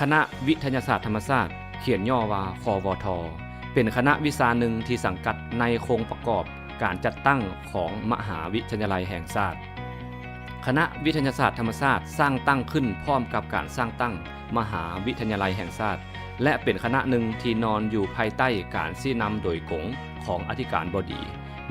ຄະນະວິທະຍາສາດທຳມະຊາດ ຂຽນຫຍໍ້ວ່າ ຄວທ ເປັນຄະນະວິຊາໜຶ່ງທີ່ສັງກັດໃນໂຄງປະກອບການຈັດຕັ້ງຂອງມະຫາວິທະຍາໄລແຫ່ງຊາດ. ຄະນະວິທະຍາສາດທຳມະຊາດສ້າງຕັ້ງຂຶ້ນພ້ອມກັບການສ້າງຕັ້ງມະຫາວິທະຍາໄລແຫ່ງຊາດ ແລະ ເປັນຄະນະໜຶ່ງທີ່ນອນຢູ່ພາຍໃຕ້ການຊີ້ນຳໂດຍກົງຂອງອະທິການບໍດີ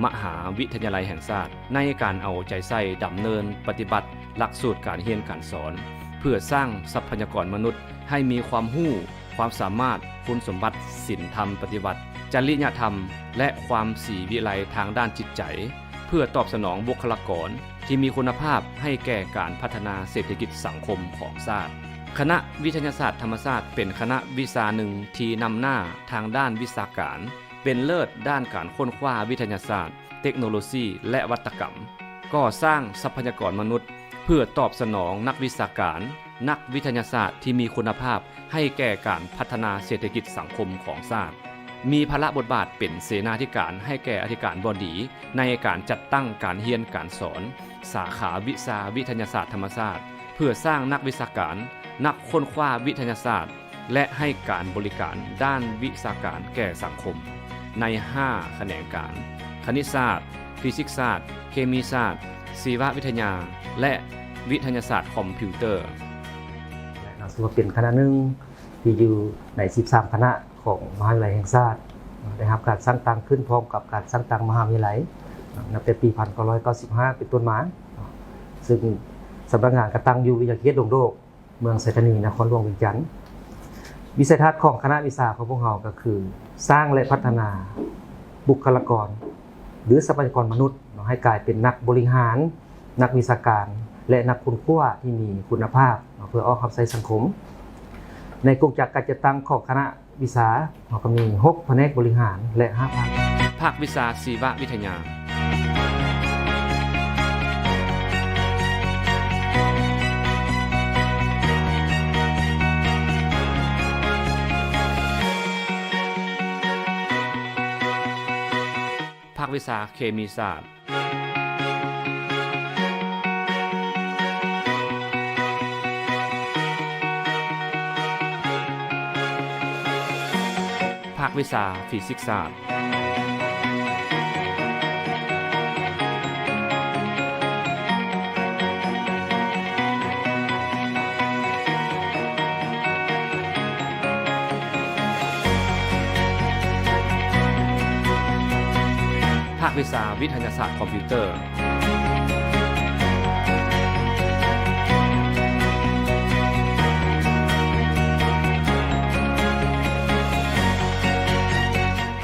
ມະຫາວິທະຍາໄລແຫ່ງຊາດ ໃນການເອົາໃຈໃສ່ດຳເນີນປະຕິບັດຫຼັກສູດການຮຽນການສອນ ເພື່ອສ້າງຊັບພະຍາກອນມະນຸດໃຫ້ມີຄວາມຮູ້, ຄວາມສາມາດ, ຄຸນສົມບັດ, ສິນທຳປະຕິວັດ, ຈະລິຍະທຳ ແລະ ຄວາມສີວິໄລທາງດ້ານຈິດໃຈ ເພື່ອຕອບສະໜອງບຸກຄະລາກອນທີ່ມີຄຸນນະພາບໃຫ້ແກ່ການພັດທະນາເສດຖະກິດສັງຄົມຂອງຊາດ. ຄະນະວິທະຍາສາດທຳມະຊາດເປັນຄະນະວິຊາໜຶ່ງທີ່ນຳໜ້າທາງດ້ານວິຊາການ, ເປັນເລີດດ້ານການຄົ້ນຄວ້າວິທະຍາສາດ, ເຕັກໂນໂລຊີ ແລະ ວັດຕະກຳ, ກໍ່ສ້າງຊັບພະຍາກອນມະນຸດ ເພື່ອຕອບສະໜອງນັກວິຊາການ, ນັກວິທະຍາສາດທີ່ມີຄຸນນະພາບໃຫ້ແກ່ການພັດທະນາເສດຖະກິດສັງຄົມຂອງຊາດ, ມີພາລະບົດບາດເປັນເສນາທິການໃຫ້ແກ່ອະທິການບໍດີໃນການຈັດຕັ້ງການຮຽນການສອນສາຂາວິຊາວິທະຍາສາດທຳມະຊາດ ເພື່ອສ້າງນັກວິຊາການ, ນັກຄົ້ນຄວ້າວິທະຍາສາດ ແລະ ໃຫ້ການບໍລິການດ້ານວິຊາການແກ່ສັງຄົມ ໃນຫ້າຂະແໜງການ ຄະນິດສາດ, ຟີຊິກສາດ, ເຄມີສາດ, ຊີວະວິທະຍາ ແລະ ວິທະຍາສາດຄອມພິວເຕີ. ແລະ ເຮົາຖືວ່າເປັນຄະນະໜຶ່ງທີ່ຢູ່ໃນສິບສາມຄະນະຂອງມະຫາວິທະຍາໄລແຫ່ງຊາດ ໄດ້ຮັບການສ້າງຕັ້ງຂຶ້ນພ້ອມກັບການສ້າງຕັ້ງມະຫາວິທະຍາໄລ ນັບແຕ່ປີພັນເກົ້າຮ້ອຍເກົ້າສິບຫ້າເປັນຕົ້ນມາ ຊຶ່ງສຳນັກງານກໍຕັ້ງຢູ່ວິທະຍາເຂດດົງໂດກ ເມືອງໄຊທານີ ນະຄອນຫຼວງວຽງຈັນ. ວິໄສທັດຂອງຄະນະວິຊາຂອງພວກເຮົາກໍຄື ສ້າງ ແລະ ພັດທະນາບຸກຄະລາກອນ ຫຼື ຊັບພະຍາກອນມະນຸດເນາະ ໃຫ້ກາຍເປັນນັກບໍລິຫານ, ນັກວິຊາການ ແລະ ນັກຄົ້ນຄວ້າທີ່ມີຄຸນນະພາບເນາະ ເພື່ອອອກຮັບໃຊ້ສັງຄົມ. ໃນກົງຈັກການຈັດຕັ້ງຂອງຄະນະ ວິຊາ ເຮົາກໍມີຫົກພະແນກບໍລິຫານ ແລະ ຫ້າພາກ. ພາກວິຊາຊີວະວິທະຍາ. ພາກວິຊາເຄມີສາດ. ພາກວິຊາຟີຊິກສາດ. ພາກວິຊາວິທະຍາສາດຄອມພິວເຕີ.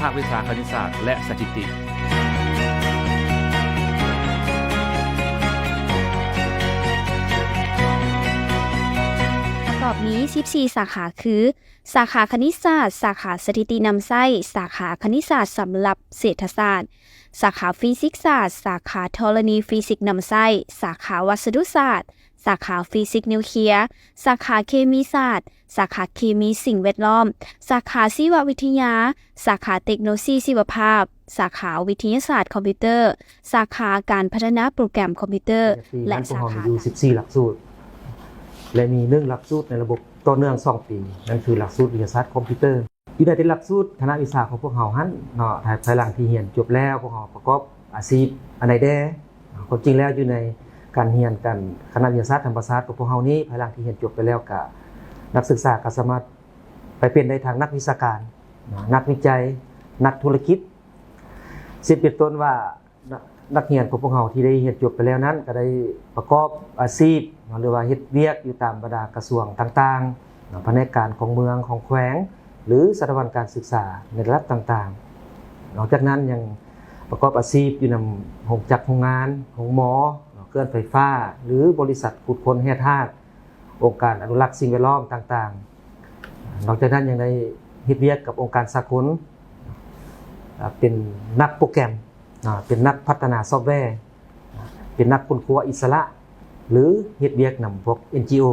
ພາກວິຊາຄະນິດສາດ ແລະ ສະຖິຕິ. ປະກອບມີສິບສີ່ສາຂາຄື ສາຂາຄະນິດສາດ, ສາຂາສະຖິຕິນຳໃຊ້, ສາຂາຄະນິດສາດສຳລັບເສດຖະສາດ, ສາຂາຟີຊິກສາດ, ສາຂາທໍລະນີຟີຊິກນຳໃຊ້, ສາຂາວັດສະດຸສາດ, ສາຂາຟີຊິກນິວເຄຍ, ສາຂາເຄມີສາດ, ສາຂາເຄມີສິ່ງແວດລ້ອມ, ສາຂາຊີວະວິທະຍາ, ສາຂາເຕັກໂນໂລຊີຊີວະພາບ, ສາຂາວິທະຍາສາດຄອມພິວເຕີ, ສາຂາການພັດທະນາໂປຣແກຣມຄອມພິວເຕີ ແລະ ສາຂາ ມີຢູ່ສິບສີ່ຫຼັກສູດ ແລະ ມີໜຶ່ງຫຼັກສູດໃນລະບົບຕໍ່ເນື່ອງສອງປີ ນັ້ນຄືຫຼັກສູດວິທະຍາສາດຄອມພິວເຕີ. ຢູ່ໃນແຕ່ລະຫຼັກສູດ ຄະນະວິຊາຂອງພວກເຮົາຫັ້ນເນາະ ພາຍຫຼັງທີ່ຮຽນຈົບແລ້ວ ພວກເຮົາປະກອບອາຊີບອັນໃດແດ່? ຄວາມຈິງແລ້ວຢູ່ໃນການຮຽນການຄະນະວິທະຍາສາດທຳມະຊາດຂອງພວກເຮົານີ້ ພາຍຫຼັງທີ່ຮຽນຈົບໄປແລ້ວກະ ນັກສຶກສາກໍສາມາດໄປເປັນໄດ້ທັງນັກວິຊາການ, ນັກວິໄຈ, ນັກທຸລະກິດ ເຊັ່ນເປັນຕົ້ນວ່າ ນະ ນັກຮຽນຂອງພວກເຮົາທີ່ໄດ້ຮຽນຈົບໄປແລ້ວນັ້ນ ກໍໄດ້ປະກອບອາຊີບເນາະ ຫຼືວ່າເຮັດວຽກຢູ່ຕາມບັນດາກະຊວງຕ່າງໆເນາະ ພະແນກການຂອງເມືອງ ຂອງແຂວງ ຫຼື ສະຖາບັນການສຶກສາໃນລະດັບຕ່າງໆ. ນອກຈາກນັ້ນຍັງປະກອບອາຊີບຢູ່ນຳໂຮງຈັກໂຮງງານ, ໂຮງໝໍເນາະ, ເຂື່ອນໄຟຟ້າ ຫຼື ບໍລິສັດຂຸດຄົ້ນແຮ່ທາດ, ອົງການອະນຸລັກສິ່ງແວດລ້ອມຕ່າງໆ. ນອກຈາກນັ້ນຍັງໄດ້ເຮັດວຽກກັບອົງການສາກົນ, ເປັນນັກໂປຣແກຣມ, ເປັນນັກພັດທະນາຊອບແວ, ເປັນນັກຄົ້ນຄວ້າອິດສະຫຼະ ຫຼື ເຮັດວຽກນຳພວກ ເອັນຈີໂອ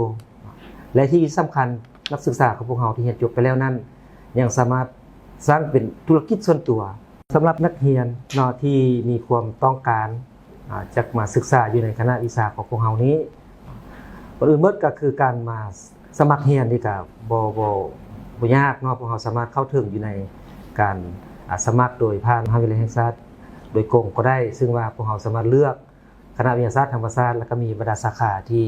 ແລະ ທີ່ສຳຄັນ ນັກສຶກສາຂອງພວກເຮົາທີ່ຮຽນຈົບໄປແລ້ວນັ້ນ ຍັງສາມາດສ້າງເປັນທຸລະກິດສ່ວນຕົວ. ສຳລັບນັກຮຽນເນາະ ທີ່ມີຄວາມຕ້ອງການ ອາ ຈາກມາສຶກສາຢູ່ໃນຄະນະວິຊາຂອງພວກເຮົານີ້ ກ່ອນອື່ນໝົດກໍຄືການມາ ສະໝັກຮຽນນີ້ກະບໍ່ ບໍ່ ບໍ່ຍາກເນາະ, ພວກເຮົາສາມາດເຂົ້າເຖິງຢູ່ໃນການ ອາ ສະໝັກໂດຍຜ່ານມະຫາວິທະຍາໄລແຫ່ງຊາດໂດຍກົງກໍໄດ້, ຊຶ່ງວ່າພວກເຮົາສາມາດເລືອກຄະນະວິທະຍາສາດທຳມະຊາດ ແລ້ວກໍມີບັນດາສາຂາທີ່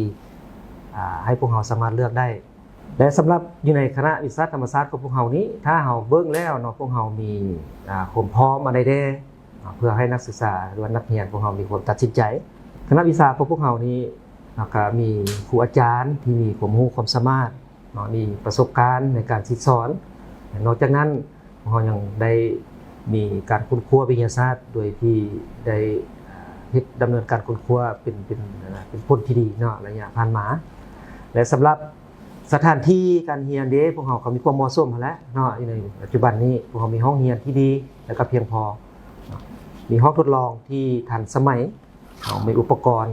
ອາ ໃຫ້ພວກເຮົາສາມາດເລືອກໄດ້. ແລະ ສຳລັບຢູ່ໃນຄະນະວິທະຍາສາດທຳມະຊາດຂອງພວກເຮົານີ້ ຖ້າເຮົາເບິ່ງແລ້ວເນາະ, ພວກເຮົາມີ ອາ ຄວາມພ້ອມອັນໃດແດ່ ເພື່ອໃຫ້ນັກສຶກສາ ຫຼືວ່ານັກຮຽນພວກເຮົາມີຄວາມຕັດສິນໃຈ. ຄະນະວິຊາຂອງພວກເຮົານີ້ ແລ້ວກະມີຄູອາຈານທີ່ມີຄວາມຮູ້ຄວາມສາມາດເນາະ, ມີປະສົບການໃນການສິດສອນ. ນອກຈາກນັ້ນ ພວກເຮົາຍັງໄດ້ມີການຄົ້ນຄວ້າວິທະຍາສາດ ໂດຍທີ່ໄດ້ເຮັດ ດຳເນີນການຄົ້ນຄວ້າເປັນ ເປັນ ເປັນຜົນທີ່ດີເນາະ ໄລຍະຜ່ານມາ. ແລະ ສຳລັບສະຖານທີ່ການຮຽນເດ ພວກເຮົາກໍມີຄວາມເໝາະສົມຫັ້ນແຫຼະເນາະ. ຢູ່ໃນປັດຈຸບັນນີ້ ພວກເຮົາມີຫ້ອງຮຽນທີ່ດີ ແລະ ກໍພຽງພໍເນາະ, ມີຫ້ອງທົດລອງທີ່ທັນສະໄໝ ເຮົາມີອຸປະກອນ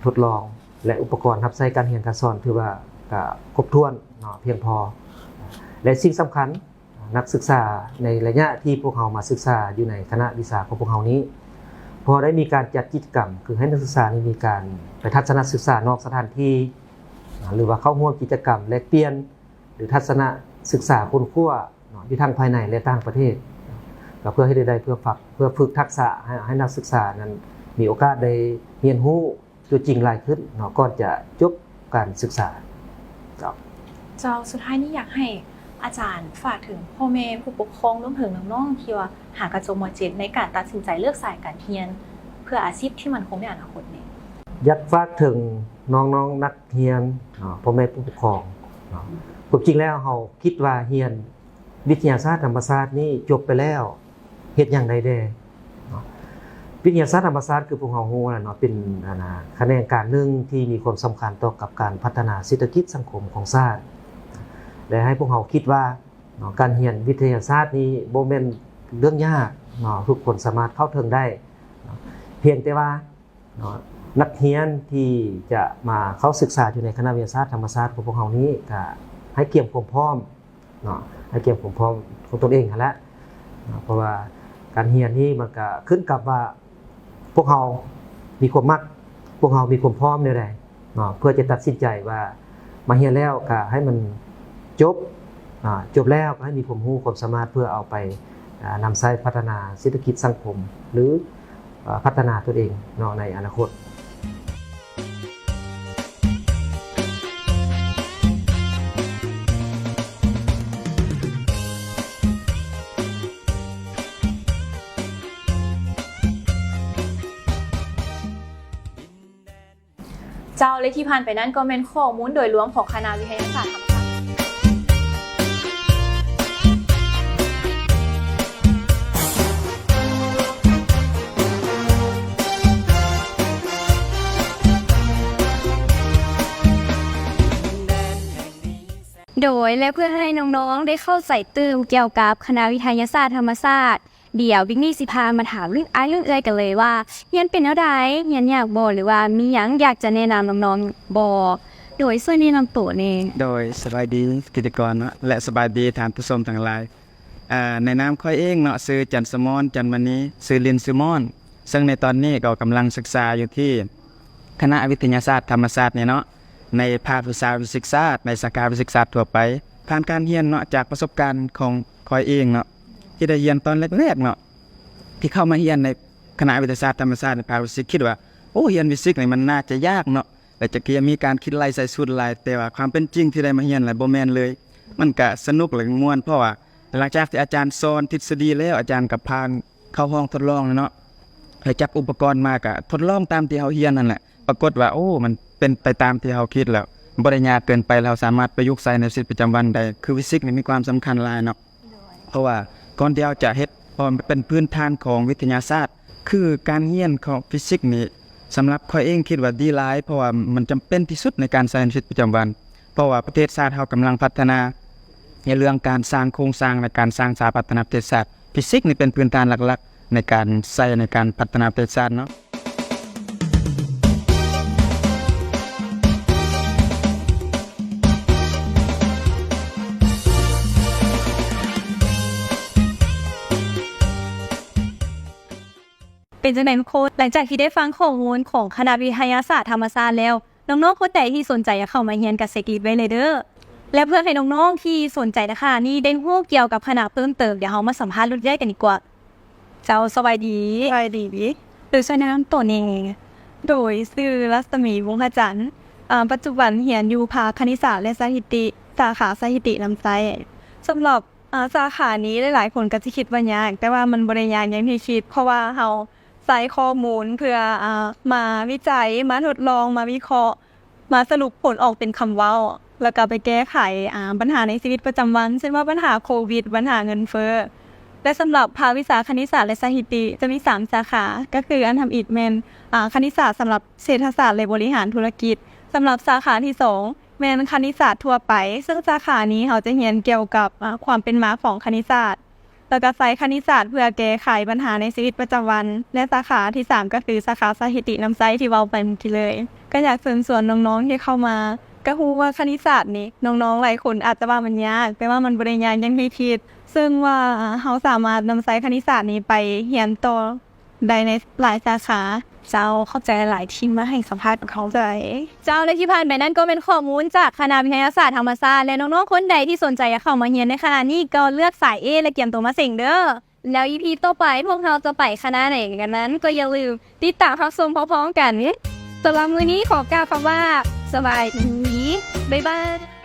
ທົດລອງ ແລະ ອຸປະກອນຮັບໃຊ້ການຮຽນການສອນ ຖືວ່າກະຄົບຖ້ວນເນາະ, ພຽງພໍ. ແລະ ສິ່ງສຳຄັນ ນັກສຶກສາໃນໄລຍະທີ່ພວກເຮົາມາສຶກສາຢູ່ໃນຄະນະວິຊາຂອງພວກເຮົານີ້ ພວກເຮົາໄດ້ມີການຈັດກິດຈະກຳ ຄືໃຫ້ນັກສຶກສານີ້ມີການໄປທັດສະນະສຶກສານອກສະຖານທີ່ ຫຼືວ່າເຂົ້າຮ່ວມກິດຈະກຳແລກປ່ຽນ ຫຼືທັດສະນະສຶກສາຄົ້ນຄວ້າເນາະ ຢູ່ທັງພາຍໃນ ແລະ ຕ່າງປະເທດ ກໍເພື່ອເຮັດໃຫ້ໄດ້ ເພື່ອຝຶກ ເພື່ອຝຶກທັກສະໃຫ້ ໃຫ້ນັກສຶກສານັ້ນມີໂອກາດໄດ້ຮຽນຮູ້ຕົວຈິງຫຼາຍຂຶ້ນເນາະ ກ່ອນຈະຈົບການສຶກສາ. ເຈົ້າ. ເຈົ້າ, ສຸດທ້າຍນີ້ຢາກໃຫ້ອາຈານຝາກເຖິງພໍ່ແມ່ຜູ້ປົກຄອງ ລວມເຖິງນ້ອງໆທີ່ວ່າຫາກະຈົບ ມ.ເຈັດ ໃນການຕັດສິນໃຈເລືອກສາຍການຮຽນ ເພື່ອອາຊີບທີ່ໝັ້ນຄົງໃນອະນາຄົດແດ່. ຢາກຝາກເຖິງນ້ອງໆນັກຮຽນເນາະ, ພໍ່ແມ່ຜູ້ປົກຄອງເນາະ, ຄວາມຈິງແລ້ວເຮົາຄິດວ່າຮຽນ ວິທະຍາສາດທຳມະຊາດນີ້ຈົບໄປແລ້ວເຮັດຫຍັງໄດ້ແດ່ເນາະ? ວິທະຍາສາດທຳມະຊາດ ຄືພວກເຮົາຮູ້ແຫຼະເນາະ, ເປັນ ອັນນາ ຂະແໜງການໜຶ່ງທີ່ມີຄວາມສຳຄັນຕໍ່ກັບການພັດທະນາເສດຖະກິດສັງຄົມຂອງຊາດ ແລະ ໃຫ້ພວກເຮົາຄິດວ່າເນາະ, ການຮຽນວິທະຍາສາດນີ້ບໍ່ແມ່ນເລື່ອງຍາກເນາະ, ທຸກຄົນສາມາດເຂົ້າເຖິງໄດ້ເນາະ, ພຽງແຕ່ວ່າ ເນາະ, ນັກຮຽນທີ່ຈະມາເຂົ້າສຶກສາຢູ່ໃນຄະນະວິທະຍາສາດທຳມະຊາດຂອງພວກເຮົານີ້ ກະໃຫ້ກຽມຄວາມພ້ອມເນາະ, ໃຫ້ກຽມຄວາມພ້ອມຂອງຕົນເອງຫັ້ນແຫຼະເນາະ, ເພາະວ່າການຮຽນນີ້ມັນກະຂຶ້ນກັບວ່າພວກເຮົາມີຄວາມມັກ, ພວກເຮົາມີຄວາມພ້ອມແນວໃດເນາະ, ເພື່ອຈະຕັດສິນໃຈວ່າມາຮຽນແລ້ວກະໃຫ້ມັນຈົບ ອາ ຈົບແລ້ວກໍໃຫ້ມີຄວາມຮູ້ຄວາມສາມາດເພື່ອເອົາໄປ ອາ ນຳໃຊ້ພັດທະນາເສດຖະກິດສັງຄົມ ຫຼື ອາ ພັດທະນາຕົນເອງເນາະໃນອະນາຄົດ. ເຈົ້າ ແລະ ທີ່ຜ່ານໄປນັ້ນກໍແມ່ນຂໍ້ມູນໂດຍລວມຂອງຄະນະວິທະຍາສາດທຳມະຊາດ. ໂດຍ ແລະ ເພື່ອໃຫ້ນ້ອງໆໄດ້ເຂົ້າໃຈຕື່ມກ່ຽວກັບຄະນະວິທະຍາສາດທຳມະຊາດ ດຽວວິກນີ້ຊິພາມາຖາມອ້າຍເອື້ອຍກັນເລີຍວ່າ ຮຽນເປັນແນວໃດ? ຮຽນຍາກບໍ່? ຫຼືວ່າມີຫຍັງຢາກຈະແນະນຳນ້ອງໆບໍ່? ໂດຍ ຊ່ວຍແນະນຳໂຕແດ່. ໂດຍ ສະບາຍດີພິທີກອນເນາະ ແລະ ສະບາຍດີທ່ານຜູ້ຊົມທັງຫຼາຍ. ເອີ ໃນນາມຂ້ອຍເອງເນາະ ຊື່ ຈັນສະໝອນ ຈັນມະນີ ຊື່ຫຼິ້ນຊື່ມ່ອນ, ເຊິ່ງໃນຕອນນີ້ກໍກຳລັງສຶກສາຢູ່ທີ່ຄະນະວິທະຍາສາດທຳມະຊາດນີ້ເນາະ ໃນພາກວິຊາວິສິກສາດ ໃນສາຂາວິສິກສາດທົ່ວໄປ. ຜ່ານການຮຽນເນາະ ຈາກປະສົບການຂອງຂ້ອຍເອງເນາະ ທີ່ໄດ້ຮຽນຕອນແລກໆເນາະ ທີ່ເຂົ້າມາຮຽນໃນຄະນະວິທະຍາສາດທຳມະຊາດ ໃນພາກວິສິກ ຄິດວ່າ ໂອ້ ຮຽນວິສິກນີ້ມັນໜ້າຈະຍາກເນາະ ແລະ ຈະເກຍມີການຄິດໄລ່ໃສ່ສູດຫຼາຍ, ແຕ່ວ່າຄວາມເປັນຈິງທີ່ໄດ້ມາຮຽນແລ້ວບໍ່ແມ່ນເລີຍ. ມັນກະສະໜຸກ ແລະ ມ່ວນ ເພາະວ່າຫຼັງຈາກທີ່ອາຈານສອນທິດສະດີແລ້ວ ອາຈານກະພາເຂົ້າຫ້ອງທົດລອງເນາະ ແລະ ຈັບອຸປະກອນມາກະທົດລອງຕາມທີ່ເຮົາຮຽນຫັ້ນແຫຼະ. ປາກົດວ່າ ໂອ້ ມັນເປັນໄປຕາມທີ່ເຮົາຄິດແລ້ວ ບໍ່ໄດ້ຍາກເກີນໄປ ແລ້ວເຮົາສາມາດປະຍຸກໃຊ້ໃນຊີວິດປະຈຳວັນໄດ້. ຄືຟີຊິກນີ້ມີຄວາມສຳຄັນຫຼາຍເນາະ ເພາະວ່າກ່ອນທີ່ເຮົາຈະເຮັດ ເພາະມັນເປັນພື້ນຖານຂອງວິທະຍາສາດ. ຄືການຮຽນຂອງຟີຊິກນີ້ ສຳລັບຂ້ອຍເອງຄິດວ່າດີຫຼາຍ ເພາະວ່າມັນຈຳເປັນທີ່ສຸດໃນການໃຊ້ໃນຊີວິດປະຈຳວັນ ເພາະວ່າປະເທດຊາດເຮົາກຳລັງພັດທະນາໃນເລື່ອງການສ້າງໂຄງສ້າງ ໃນການສ້າງສາພັດທະນາປະເທດຊາດ. ຟີຊິກນີ້ເປັນພື້ນຖານຫຼັກໆໃນການໃຊ້ໃນການພັດທະນາປະເທດຊາດເນາະ. ເປັນຈັ່ງໃດທຸກຄົນ? ຫຼັງຈາກທີ່ໄດ້ຟັງຂໍ້ມູນຂອງຄະນະວິທະຍາສາດທຳມະຊາດແລ້ວ, ນ້ອງໆຄົນໃດທີ່ສົນໃຈຢາກເຂົ້າມາຮຽນກໍເຊັກລິດໄວ້ເລີຍເດີ້. ແລະ ເພື່ອໃຫ້ນ້ອງໆທີ່ສົນໃຈໃນຄະນະນີ້ໄດ້ຮູ້ກ່ຽວກັບຄະນະເພີ່ມເຕີມ, ດຽວເຮົາມາສຳພາດລຸ້ນໃຫຍ່ກັນດີກວ່າ. ເຈົ້າ, ສະບາຍດີ. ສະບາຍດີ. ໂດຍ, ຊ່ວຍແນະນຳຕົວແດ່. ໂດຍ, ຊື່ ລັດສະໝີ ວົງຫະຈັນ. ອາ, ປັດຈຸບັນຮຽນຢູ່ພາກຄະນິດສາດ ແລະ ສະຖິຕິ, ສາຂາສະຖິຕິນຳໃຊ້. ສຳລັບ, ອາ, ສາຂານີ້ຫຼາຍໆຄົນກໍຈະຄິດວ່າຍາກ, ແຕ່ວ່າມັນບໍ່ໄດ້ຍາກຢ່າງທີ່ຄິດ, ເພາະວ່າເຮົາໃຊ້ຂໍ້ມູນເພື່ອ, ອາ, ມາວິໄຈ, ມາທົດລອງ, ມາວິເຄາະ, ມາສະຫຼຸບຜົນອອກເປັນຄຳເວົ້າ ແລ້ວກໍໄປແກ້ໄຂ, ອາ, ບັນຫາໃນຊີວິດປະຈຳວັນ, ເຊັ່ນວ່າບັນຫາໂຄວິດ, ບັນຫາເງິນເຟີ້. ແລະ ສຳລັບພາກວິຊາຄະນິດສາດ ແລະ ສະຖິຕິ ຈະມີສາມສາຂາ, ກໍຄືອັນທຳອິດແມ່ນ, ອາ, ຄະນິດສາດສຳລັບເສດຖະສາດ ແລະ ບໍລິຫານທຸລະກິດ. ສຳລັບສາຂາທີສອງ ແມ່ນຄະນິດສາດທົ່ວໄປ, ເຊິ່ງສາຂານີ້ເຮົາຈະຮຽນກ່ຽວກັບ, ອາ, ຄວາມເປັນມາຂອງຄະນິດສາດ, ແລ້ວກໍໃຊ້ຄະນິດສາດເພື່ອແກ້ໄຂບັນຫາໃນຊີວິດປະຈຳວັນ. ແລະ ສາຂາທີສາມກໍຄືສາຂາສະຖິຕິນຳໃຊ້ທີ່ເວົ້າໄປເມື່ອກີ້ເລີຍ. ກໍຢາກເຊີນຊວນນ້ອງໆທີ່ເຂົ້າມາ, ກໍຮູ້ວ່າຄະນິດສາດນີ້ ນ້ອງໆຫຼາຍຄົນອາດຈະວ່າມັນຍາກ, ແຕ່ວ່າມັນບໍ່ໄດ້ຍາກຢ່າງທີ່ຄິດ, ເຊິ່ງວ່າເຮົາສາມາດນຳໃຊ້ຄະນິດສາດນີ້ໄປຮຽນຕໍ່ ໄດ້ໃນຫຼາຍສາຂາ. ເຈົ້າ, ຂອບໃຈຫຼາຍໆທີ່ມາໃຫ້ສຳພາດກັບເຮົາ. ເຈົ້າ, ແລະ ທີ່ຜ່ານໄປນັ້ນກໍແມ່ນຂໍ້ມູນຈາກຄະນະວິທະຍາສາດທຳມະຊາດ ແລະ ນ້ອງໆຄົນໃດທີ່ສົນໃຈຢາກເຂົ້າມາຮຽນໃນຄະນະນີ້ ກໍເລືອກສາຍ A ແລະ ກຽມໂຕມາເສັງເດີ້. ແລ້ວ ອີພີ ຕໍ່ໄປ ພວກເຮົາຈະໄປຄະນະໃດກັນນັ້ນ ກໍຢ່າລືມຕິດຕາມຮັບຊົມພ້ອມໆກັນ. ສຳລັບມື້ນີ້ຂໍກ່າວຄຳວ່າ ສະບາຍດີ. ບາຍບາຍ.